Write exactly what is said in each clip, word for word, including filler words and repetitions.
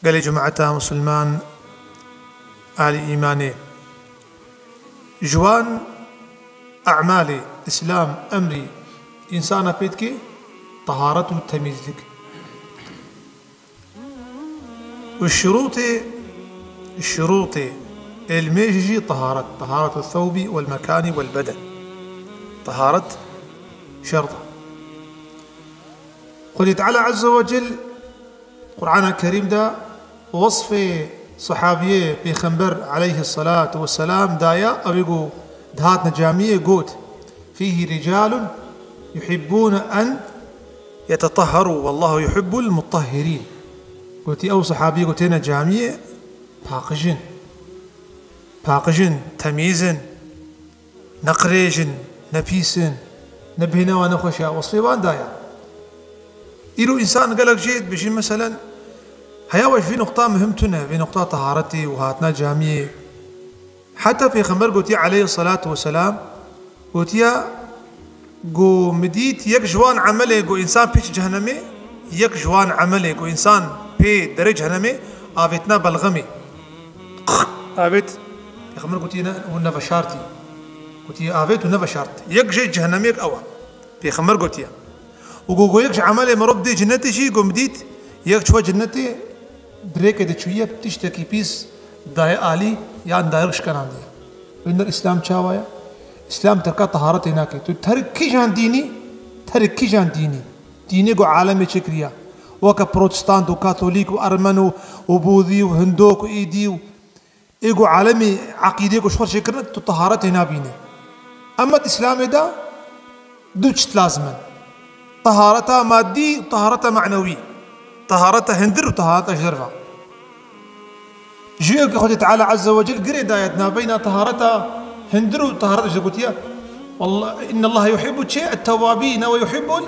Gelê cemaeta Musulman, alî îmanê, ji wan e'malê Îslam emrî însana pê dike, teharet û temîzlik. Û şurûtê, şurûtê ilmê jî teharet, teharetu thewbî wel mekanî wel beden. Teharet şert e. Xwedê Teala Azze ve Cel Qur'ana Kerîm de wesfê sehabiyê Pêxember aleyhisselatu vesselam daye, ew ê ku dihatne camiyê got, "Fîhî ricalun yuhibbûne en yetetahherû, wallahu yuhibbul mutahhirîn." Gotî, ew sehabiyê ku têne camiyê paqij in. Paqij in, temîz in. Ne qirêj in, ne pîs in, ne bêhna wan nexweş e, wesfê wan daye. Îro însan gelek jê dibêjin, meselen, heya we ji vî nuqta muhim tune, vê nuqta teharetê û hatina camiyê. Heta Pêxember gotiye aleyhisselatu vesselam, gotiye, ku min dît yek ji wan emelê ku însan pêç cehenemê, yek ji wan emelê ku însan pê derê cehenemê, avêtina belxemê. Avêt, Pêxember gotiye, ne, hûn neveşartî. Gotiye, avêt û neveşart. Yek jê cehenemê yek ew e. Pêxember gotiye. Û ku, ku yek ji emelê mirov dê cinnetê jî, ku min dît, yek çûye cinnetê, bi rêkê de çûye, tiştekî pîs daye alî, yan daye rişkenandiye. Wê der Îslam çawa ye? Îslam terka teharetê nake. Tu terk kîjan dînî, terk kîjan dînî. Dînê ku alemê çêkiriye. Weke protestant û katolîk û ermen û, û bûdî û hindok û îdî û ê ku alemê eqîdê ku ji xwe çêkirine, tu teharetê nabîne. Ema di Îslamê de du çit lazim in. Tehareta madî û tehareta manewî. Tehareta hundir û tehareta ji derve. Ji wê ku Xwedê Teala Azze ve Cel girê daye di navbeyna tehareta hundir û tehareta ji gotiye, "Wallah, innallaha yuhibbu çi? Et-tewwabîn ve yuhibbul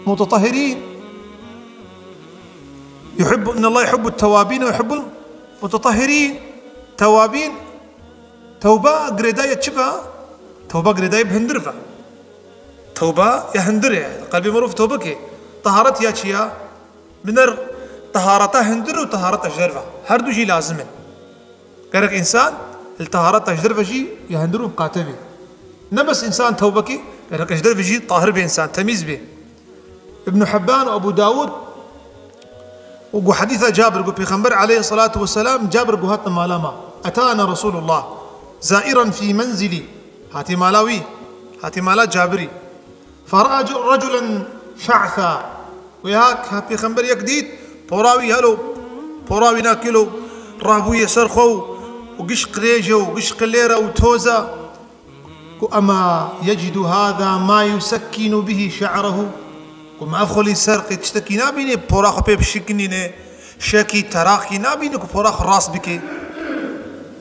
mutetahhirîn." Yuhibbu, innallaha yuhibbu et-tewwabîn ve yuhibbul mutetahhirîn. Tewwabîn, tewba girêdayê çi ve? Tewba girêdayê bi hundir ve. Tewba ya hundir e. Qelbê mirov tewbe ke. Teharet ya çi ya? Biner tehareta hundir û tehareta ji derve. Her du jî lazim in. Gerek însan li tehareta ji derve jî ya hundir û qate be. Ne bes însan tewbe ke, gerek ji derve jî tahir be însan, temîz be. Ibn Hibban û Ebu Dawud û gu hedîsa Cabir gu Pêxember aleyhissalatu vesselam, Cabir gu hatine mala me. Etana Resulullah zairan fî menzilî. Hatî mala wî, hatî mala Cabirî. Fera'a reculen şa'sa. Wê ha, ha Pêxember yek dît, pora wî helo, pora wî nakilo, rabûye ser xwe û, û giş qirêj e û giş qilêr e û toz e. Ku, "Ema yecidu hâzâ mâ yusekkinu bihî şe'rehu." Ku, "Me ev xwelî ser qê tiştekî nabînê, pora xwe pê bişikinîne, şekî, teraqî nabînê ku pora xwe rast bike."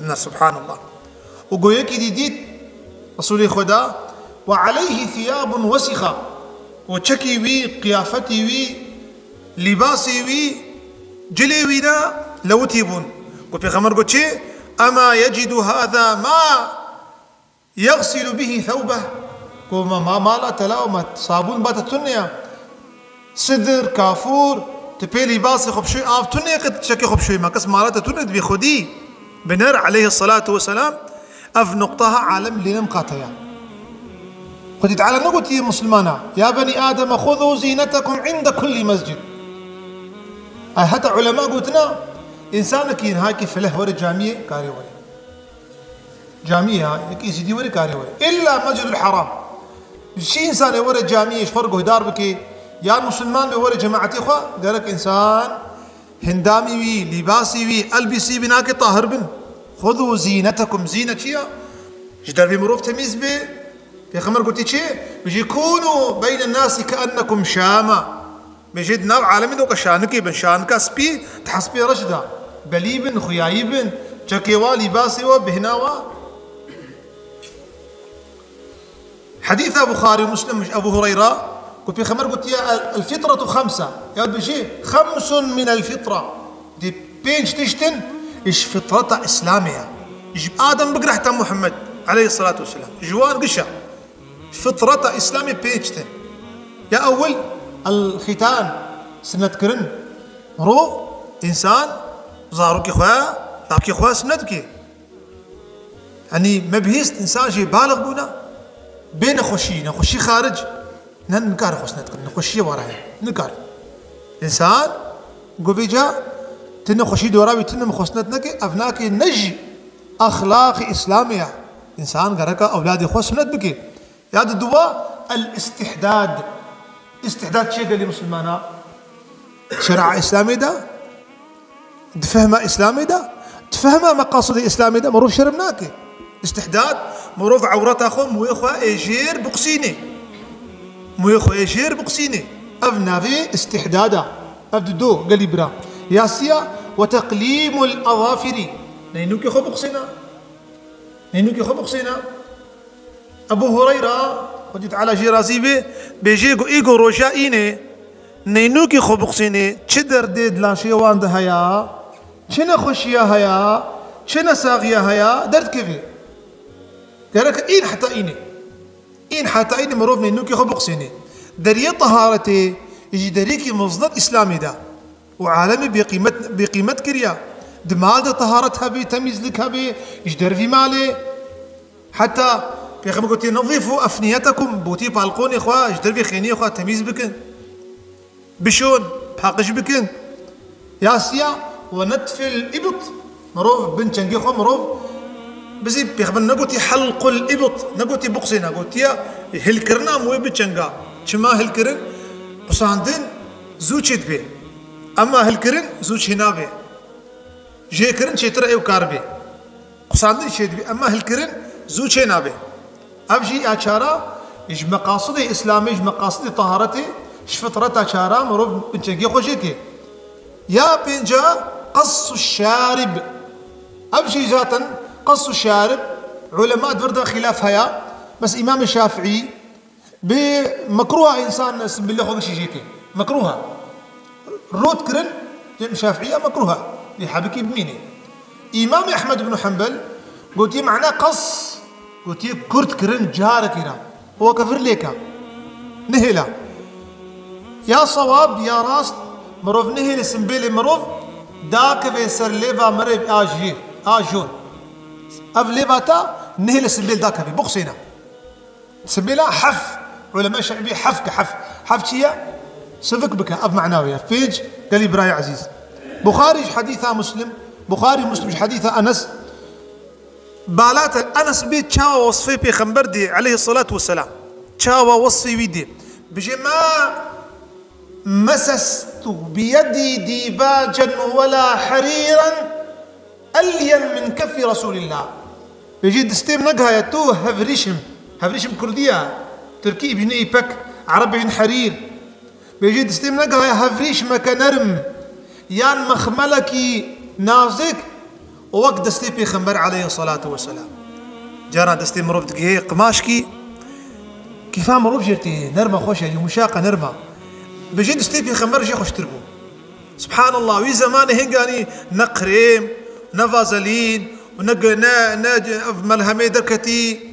Ne, subhanallah. Û ku yekî dî dît Resûlê Xweda, "Ve aleyhî thiyabun wesixa." Û çekî wî, qiyafetî wî, lîbasê wî, cilê wî ne lewitî bûn. Ku Pêxember got çi? "Ema yecidu hâzâ mâ yeğsilu bihî thewbeh." Ku ma, ma, mala te law me sabûn bate tune ya. Sidir, kafûr, tu pê lîbasê xwe bişoy, av tune qet çekê xwe bişoy, ma kes mala te tune dibî xwedî. Biner aleyhissalatu vesselam, ev nuqta ha alem lê nemqate ya. Xwedî Teala negotiye Musulmana, "Ya benî Adem, xuzû zînetekum inde kullî mescid." Ay heta ulema gotina, însanekî niha ki fileh were camiyê, karê were. Camiyê ha, yek Êzîdî were karê were. Îlla Mescîdul Heram. Çi însanê were camiyê ji xwe re guhdar bike, yan Musulman be were cemaetê xwe, gerek însan hindamî wî, lîbasî wî, elbîsî wî nake tahir bin. Xuzû zînetekum. Zîne çi ya? Ji dervê mirov temîz be. Pêxember gotî çi? Bijî, "Kûnû beyne nasi keennekum şama." Bêjê di nav alemê de weke şanikê bin, şanika spî, di hespê reş de. Belî bin, xuyayî bin, çekê wa, lîbasê wa, bêhna wa. Hedîsa Buxarî û Muslim ji Ebu Hureyra, ku Pêxember gotiye, "El, el fitretu xemsa." Ya dibêjê, "Xemsun min el fitra." Dê pênc tişt in ji fitreta Îslamê ye. Ji Adem bigire heta Muhammed aleyhissalatu vesselam. Ji wan gişa. Fitreta Îslamê pênc tişt in. Ya ewil, el-xîtan, sinetkirin. Mirov, însan, Zarokê xwe, lawkê xwe sunet bike. Yanî me bihîst însan jê balix bûna, bê nexweşî, nexweşî xaric, ne nikare xwe sunet kirin, nexweşiyê wara heye, nikare. Însan go vêca ti nexweşî dora wî tune min xwe sunet neke, ev nake ne ji exlaqê Îslamê ya. Însan gereka ewladê xwe sunet bike. Ya di duwa, el-îstihdad. Îstihdad çi ye gelî misilmana? Şer'a Îslamê de, di fehma Îslamê de, di fehma meqasidê Îslamê de mirov şerm nake. Îstihdad, mirov ewreta xwe, mûyê xwe ê jêr biqusînê. Mûyê xwe ê jêr biqusînê. Ev navê îstihdad e. Ev di do gelî bira. Ya siya, we teqlîmul azafirî. Neynûkê xwe biqusîna. Neynûkê xwe biqusîna. Ebu Hureyra, Xwedî Teala jê razî be, bêjê ku î ku roja înê neynûkê xwe biqusînê, çi derdê di laşê wan de heya, çi nexweşiya heya, çi nesaxiya heya, derdikeve. Gereke în heta înê. În heta înê mirov neynûkê xwe biqusînê. Deriyê teharetê ji derîkî miznet Îslamê de. û alemî bêqîmet, bêqîmet kiriya. Di mal de teharet hebe, temîzlik hebe, ji dervî malê. Heta Pêxember gotiye, "Nezîfû efniyetekum", gotiye, "Palqonê xwe, ji dervê xêniyê xwe temîz bikin. Bişon, paqij bikin." Ya siya, "Ve netfil îbit", mirov bin çengê xwe, mirov bizî, Pêxember negotiye, "Helqul îbit", negotiye, "Biqusêne", gotiye, "Hilkirina mûyê bin çenga." Çima hilkirin? Qusandin zû çêdibe. Ema hilkirin zû çênabe. Jêkirin çêtir e û kar bê. Qusandin çêdibê, ema hilkirin zû çênabe. Ev jî ya çara ji meqasidê Îslamê, ji meqasidê teharetê, ji fitreta çara mirov binçengê xwe jê tê. Ya pênca, qessu şarib. Ev jî zaten qessu şarib, ulema di vir de xîlaf heye. Bes Îmamê Şafîî, Bi mekruha însan simbîlê xwe gişî jê ke. Mekruha. Rot kirin, cem Şafiiya mekruha. Lê hebikî bimînê. Îmam Ehmed ibn Hanbel gotiye mana qas, gotiye kurt kirin carekî ra. Weke vir lêka. Nihêla. Ya sewab, ya rast, mirov nihêle simbêlê mirov, dakeve ser lêva mirê a jî, a jon. Ev lêva ta nihêle simbêl dakeve. Bixusêne. Sibêla hef. Ulema şe'bî hef ke hef. Hef çi ye? Sivik bike. Ev mana wê ye. Fêc gelî birayê ezîz. Buxarî ji hedîsa Muslim. Buxarî Muslim ji hedîsa Enes. Balate Enes bê çawa wasfê Pêxember dê aleyhissalatu vesselam. Çawa wasfê wî dê. Bijê ma mesestu biyedî dîbacen wela herîren elyen min kefî Resûlillah. Bêjî distê min negihaye tu hevrîşim. Hevrîşim kurdî ye. Tirkî bêjin îpek, Ereb bêjin herîr. Bêjî distê min negihaye hevrîşmeke nerm yan mexmelekî nazik wek destê Pêxember aleyhissalatu vesselam. Cara destê mirov digihê qimaşkî, kîfa mirov jê tê, nerma xweş e, yumuşaqa nerma. Bêjî destê Pêxember jê xweştir bû. Subhanallah, wî zemanê hinganî ne krêm, ne vazelîn û ne ge-, ne, ne ev melhemê derketî,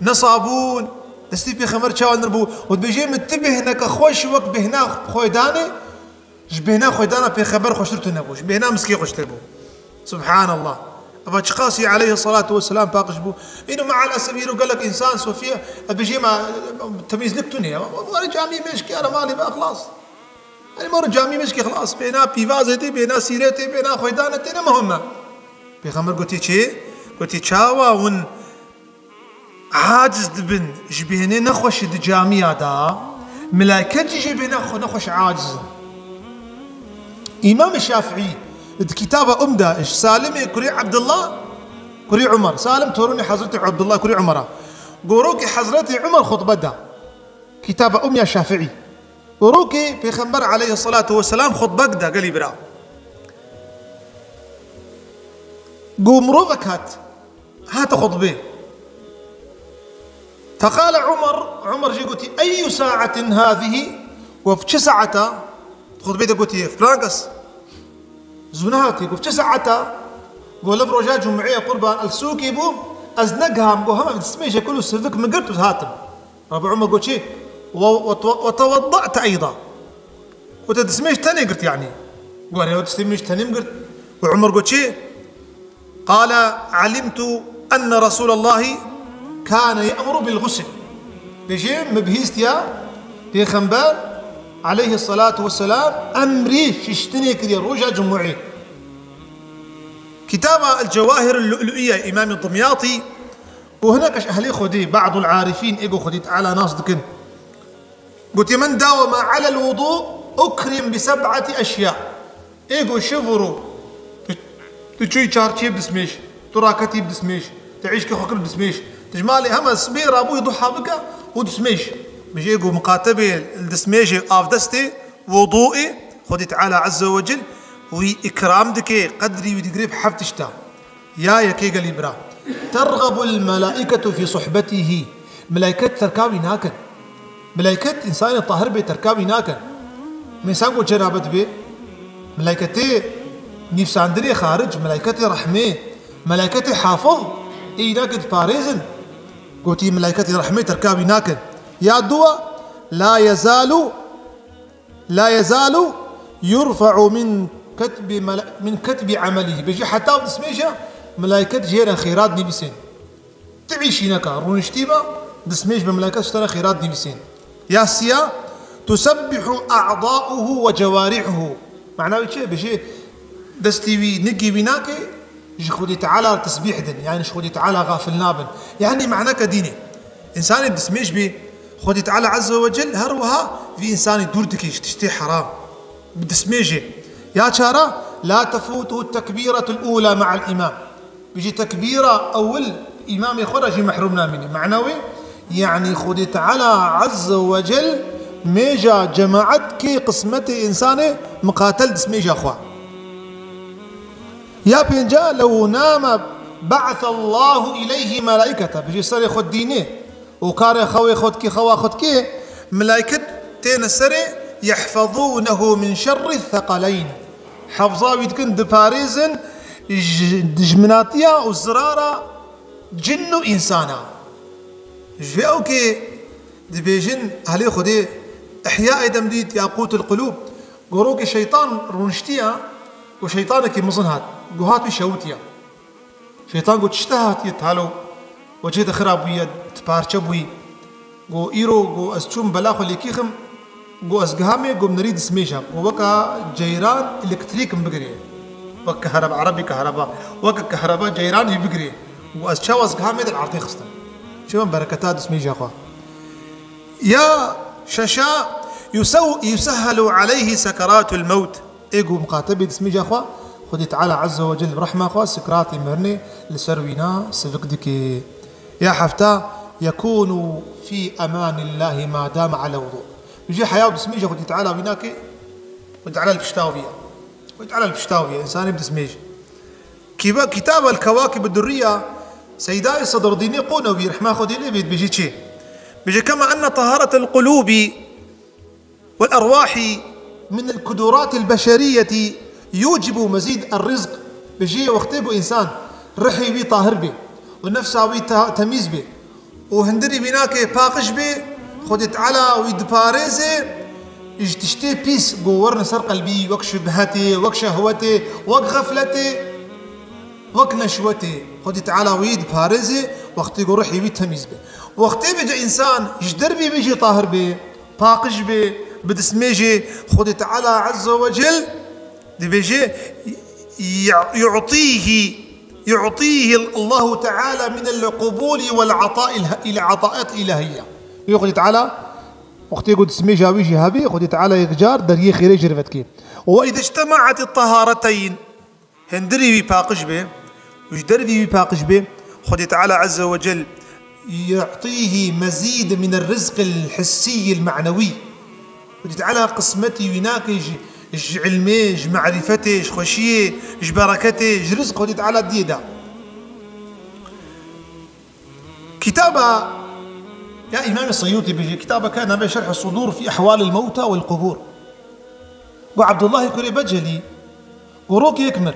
ne sabûn. Destî Pêxember çawa nir bû û dibêjê min ti bêhneke xweş wek bêhna xwêdanê, ji bêhna xwêdana Pêxember xweştir tu nebû, ji bêhna miskê xweştir bû. Subhanallah. Eva çiqasî aleyhissalatu vesselam paqij bû. Îno me'al esef îro gelek însan Sofiye, e, bijê me, e, temîzlik tune ye. Were camî mêşkê, ara malê me, ixlas. Yanî mor camî mişkî xilas, bêhna pîvazê tê, bêhna sîrê tê, bêhna xwêdanê tê, ne muhim e. Pêxember gotiye çi? Gotiye çawa hûn aciz dibin ji bêhnê nexweşî di camiya de, milayket jî ji bêhna xwe nexweş aciz in. Îmam Şafîî di kitaba Umda ji Salimê kurê Ebdullah kurê Umar, Salim torûnê Hezretê Ebdullah kurê Umar e. Gorokê Hezretê Umar xutbe da. Kitaba Umya Şafîî. Rokê Pêxember aleyhissalatu vesselam xutbek da gelî bira. Go mirovek hat, hate xutbê. Feqale Umar, Umar jî gotî, "Eyyu sa'atin hâzihî?" Go, "Çi saeta?" Xutbê de gotî, "Filan kes." Zû nehatî, go, "Çi saeta?" Go, "Lev roja cumeyê qurban, el sûkê bûm, ez negiham." Go, "Hema dismêjek û sivik min girt û hatim." Rabî Umar got çi? "Ve, ve, ve tevedda'te eyda." Û te dismêj tenê girt yanî. Got, "Erê, distê min ji tenê min girt." Û Umar got çi? Qala, "Alimtu enne Resûlallahî kâne ye'muru bil ğusl." Bêjê, min bihîstiya Pêxember aleyhissalatu vesselam emrî şiştinê kiriye roja cumûê. Kitaba El Cewahir El Lu'lu'iye Îmamê Dimyatî û hinekeş ehlê Xwedê, ba'dul arifîn, ê ku Xwedê Teala nas dikin. Gotiye, "Men dawama alel wudu ukrim bi seb'ati eşya." Ê ku şev û ro tu, tu çûyî çarçiyê bi dismêj, tu raketî bi dismêj, tu îşkê xwe kir bi dismêj. Tu ji malê hema sibê rabûyî duha bike û dismêj. Bêjê ê ku miqatebê li dismêjê avdestê, wudûê, Xwedê Teala Azze ve Cel wî îkram dike, qedrî wî digire bi heft tişta. Ya yekê gelî bira. Terghabul melaîketu fî suhbetîhî. Melaiket terka wî nakin. Melaiket, însanê tahir bê, terka wî nakin. Mê san ku cenabet bê, melaiketê nîvsandinê xaric, melaiketê rehmê, melaiketê hafiz, ê îna ke diparêzin. Gotî, melaiketê rehmê terka wî nakin. Ya dua, la yezalu La yezalu yurfa'u min ketbi mela-, min ketbi amelihi. Bêjî heta bi dismêja melaiket jê re xêrat nivîsên. Ti îşî neka, rûniştî be, dismêj bi melaiket ji te re xêrat nivîsên. Ya siya, tusebbihu a'da'uhu ve cewarihuhu. Mana wî çi? Bêjê destî wî, nigî wî nake, ji Xwedê Teala re tesbîh din, yani ji Xwedê Teala xafil nabin. Yani maneke dînê. Însanê bi dismêj bî, Xwedê Teala Azze ve Cel her wiha vî însanî dûr dike ji tiştê heram. Bi dismêjê. Ya çara, la tefutuhu tekbîretul ula ma'al îmam. Bijî tekbîra ewil îmamê xwe re jî mehrûm namîne. Mana wê, yani Xwedê Teala Azze ve Cel mêja cemaet kê qismetê însanê miqatel dismêja xwe. Ya pênca, lew name ba'asallahu ileyhi melaîkete. Bijî serê xwe dînê û karê xewê xwe dikî, xewa xwe dikî, melaîket têne serê, yehfezûnehu min şerri thekaleyn. Hefza wî dikin, diparêzin ji dijminatiya û zirara cin û însana. Ji vê ewkê dibêjin ehlê Xwedê, Ihya Edem dît, Yaqûtul Qulûb, gorokê şeytan rûniştiya û şeytanekî mizin hat, got hat wî şewitiya. Şeytan got, "Çi te hatiye talo? Wecihê te xirab bûye, tu parçe bûyî." Got, "Îro," got, "ez çûm bela xwe lêkî xim." Got, "Ez gihamê," got, "nerî dismêja." Got, "Weka ceyran elektrîk min bigirê." Wek kehreba, erebî kehreba. Weke kehreba ceyran wî bigirê. Got, "Ez çawa ez gihamê de erdê xistim." Çima bereketa dismêja xwe. Ya şeşa, yusew-, yusehhelu aleyhi sekeratul mewt. Ê ku miqatebê dismêja xwe, Xwedê Teala Azze ve Celle bi rehma xwe sikratê mirinê li ser wîna sivik dike. Ya hefta, yekûnu fî emanillahi ma dame ala wudu. Bijî heya û dismêja Xwedê Teala wî nake, Xwedê Teala li pişta wî ye. Xwedê Teala li pişta wî ye, însanê bi dismêj. Kiba-, Kitab el Kewakib Durriya, Seydayê Sedrdînê Qonewî, rehma Xwedê lê bê, dibêjî çi? Bêje, kema enne taharetel qulûbi والأرواح من القدرات البشرية يوجب مزيد الرزق. Bijî wextê ku însan rihê wî tahir bê û nefsa wî te-, temîz bê û hindirî wî nake paqij bê, Xwedê Teala wî diparêze ji tiştê pîs ku werine ser qelbî, wek şubhetê, wek şehwetê, wek xefletê, wek neşwetê. Xwedê Teala wî diparêze wextê ku rihê wî temîz bê. Wextê vêca însan ji dervî wî jî tahir bê, paqij bê, bi dismêjê, Xwedê Teala Azze ve Cel dibêje, "Yu'tîhi, yu'tîhi Allahu Teala minel qubûli vel atâ il-, il ataat ilahiyye." Wê Xwedê Teala, wextê ku dismêja wî jî hebê, Xwedê Teala yekcar deriyê xêrê ji rê vedikê. Ve idectemaat tahareteyn. Hindirî wî paqij be û ji dervî wî paqij be, Xwedê Teala Azze ve Cel yu'tîhî mezîd min er-rizqil hissîyil me'newî. Xwedê Teala qismetî wî nake ji, ji ilmê, ji merîfetê, ji xweşiyê, ji bereketê, ji rizq Xwedê Teala diyê da. Kitaba ya Îmamê Seyûtî bêje, kitabeke navê Şerh Sudur fî Ehwalil Mewta wel Qubur. Got Abdullahê kurê Becelî, gorokê yek mir.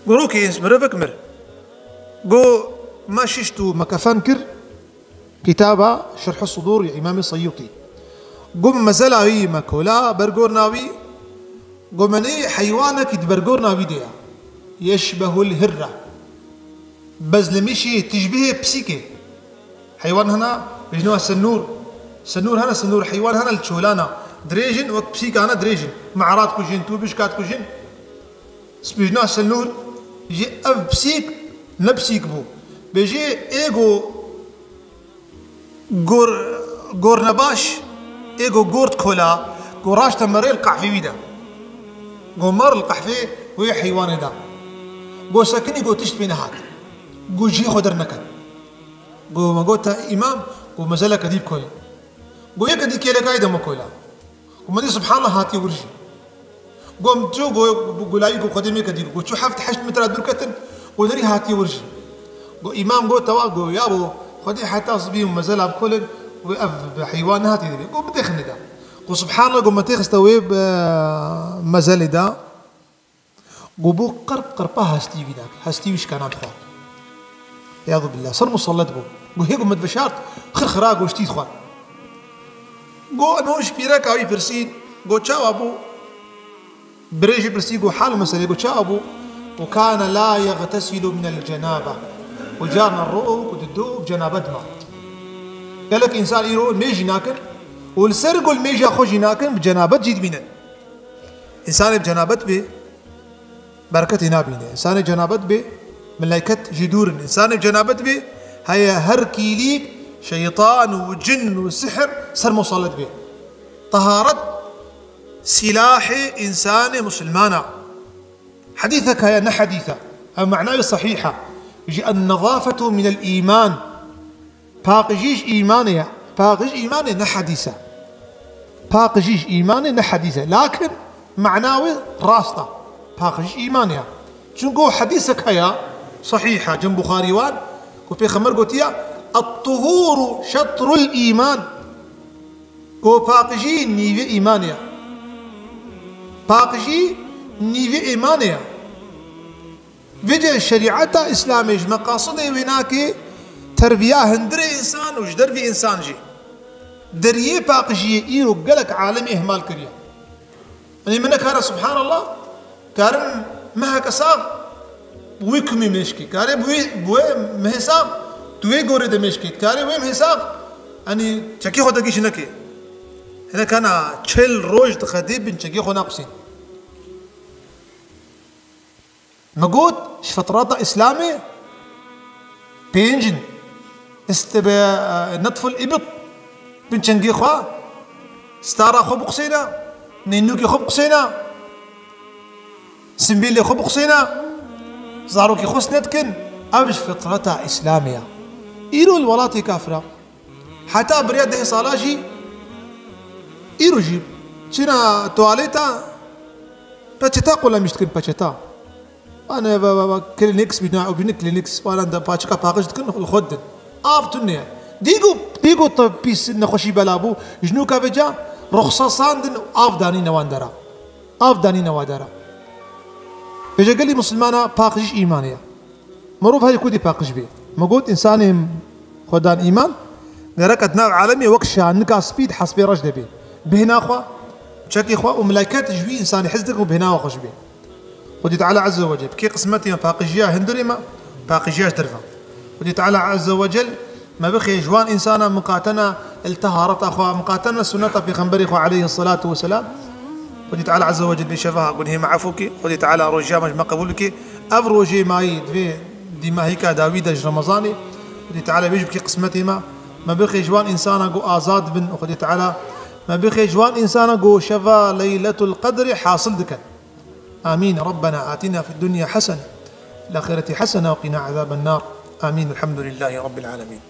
Gorokê mirovek mir. Got me şişt û me kefen kir. Kitaba Şerh Sudur ya Îmamê Seyûtî. Got mezela wî me kola ber gorna wî. Go menê heywanekî di bergorna wî de ya. Yeşbehul hirre. Bezlemîşî tişbihê pisîkê. Heywan hene, bêjina senûr. Senûr hene, senûr heywan hene li çolana. Dirêj in, wek pisîkana dirêj in. Me'ra dikujin, tûbişka dikujin. Bêjina senûr, jî ev pisîk, ne pisîk bû. Bêjê ê go gor, gor nebaş, ê go gor dikola, go raşte merê li qehvê wî de. Go mer li qehvê wê heywanê de. Go sekinî, go tişt pê nehat. Go jî xwe derneket. Go me got, te îmam, go mezeleke dî bikol. Go yeke dî kêleka yê de me kola. Go me dî subhanallah hatiye wir jî. Go em çû, go, go, go layî, go Xwedê mêke dî. Go çû heft heşt metre dûr ketin, go derî hatiye wir jî. Go îmam go, tewa, go ya bo Xwedê heta sibî û mezela bikolin, wê ev bi heywan nehatiye dibê. Go bidêxin lê de. Go subhanallah, go me têxiste wê bi mezelê de. Go bû qirp qirpa hestî wî de, hestî wî şikana dixwar. Îyadu billah, ser musallet bû. Go hê go me divişart, xirxira goştî dixwar. Go eno ji pîreka wî pirsîn, go çawa bû? Birê jî pirsî, go hal meselê, go çawa bû? Go kana la yextesilu minel cenabe. Go carna ro, go dido bi cenabet ma. Gelek însan îro mê jî nakin û li ser go li mêja xwe jî nakin, bi cenabet jî dimînin. Însanê bi cenabet bê, bereketê nabîne. Însanê cenabet bê, melaiket jî dûr in. Însanê bi cenabet bê, heye her kîlîk, şeytan û cin û sihir ser musallet bê. Teharet silahê însanê musulmana. Hedîsek heye, ne hedîse. Ev manayê sehîh e. Ji en-nezafetu minel îman. Paqijî ji îmanê ye. Paqij îmanê ne hedîs e. Paqijî ji îmanê ne hedîs e. Lakin mana wê rast e. Paqijî ji îmanê ye. Çunku hedîsek heye, sehîh e, cem Buxarî wan, ku Pêxember gotiye, "Et-tuhûru şetrul îman." Ku paqijî nîvê îmanê ye. Paqijî nîvê îmanê ye. Vêce şerîeta Îslamê ji meqasidê wê nake terbiya hundirê însan û ji dervî însan jî. Deriyê paqijiyê îro gelek alemê îhmal kiriye. Yanî min nekare, subhanallah, karim meheke sax bi wî kumî mêşkî. Kare bi wî, bi wê mehê sax tu wê gorê de mêşkî. Kare wê mehê sax, yanî çekî xwe de gîş neke. Hinek hene çil roj dixedê bin çekî xwe naqusîn. Me got, ji fitrata Îslamê pênc in. Ist-, be, e, netful îbit, bin çengê xwe, stara xwe biqusêne, nênûkê xwe biqusêne, simbêlê xwe biqusêne, zarokê xwe sine dikin. Ev ji fitrata Îslamê ye. Îro li welatê kafira, heta beriya deh sala jî, îro jî çîna tuwalêta, peçeta qulemîş dikin, peçeta. Ane ve, ve, ve, Kleenex bîna, ew bîne Kleenex, walan de paçika paqij dikin, li xwe didin. Av tune ye. Dî ku, dî ku te pîs nexweşî bela bû, ji nûka vêca ruxsa sandin, av danîne wan dera. Av danîne wa dera. Vêce gelî misilmana paqij îmanê ye. Mirov herî ku dî paqij bê. Me got, însanê xwedan îman, gerek di nav alemê wek şanika spî di hespê reş de bê. Bêhna xwe, çekê xwe û melaiket ji wî însanê hez dikin û bêhna we xweş bê. Xwedî Teala Azze ve Celle bikê qismetê me paqijiya hundirê me, paqijiya ji derve. Xwedî Teala Azze ve Celle me bixê ji wan însana miqatena li tehareta xwe, miqatena sunneta Pêxemberê xwe aleyhi salatu ve selam. Xwedî Teala Azze ve Celle bê şeveha gunhê me efû kê. Xwedî Teala rojiya me ji me qebûl bikê. Ev rojê mayî di vê dîmahîka dawî de ji Remezanê. Xwedî Teala wê jî bikê qismetê me. Me bixê ji wan însana ku azad bin. Xwedî Teala me bixê ji wan însana ku şeva Leyletul Qedrê hasil dikin. آمين. ربنا آتنا في الدنيا حسنة، في الآخرة حسنة وقنا عذاب النار. آمين. الحمد لله رب العالمين.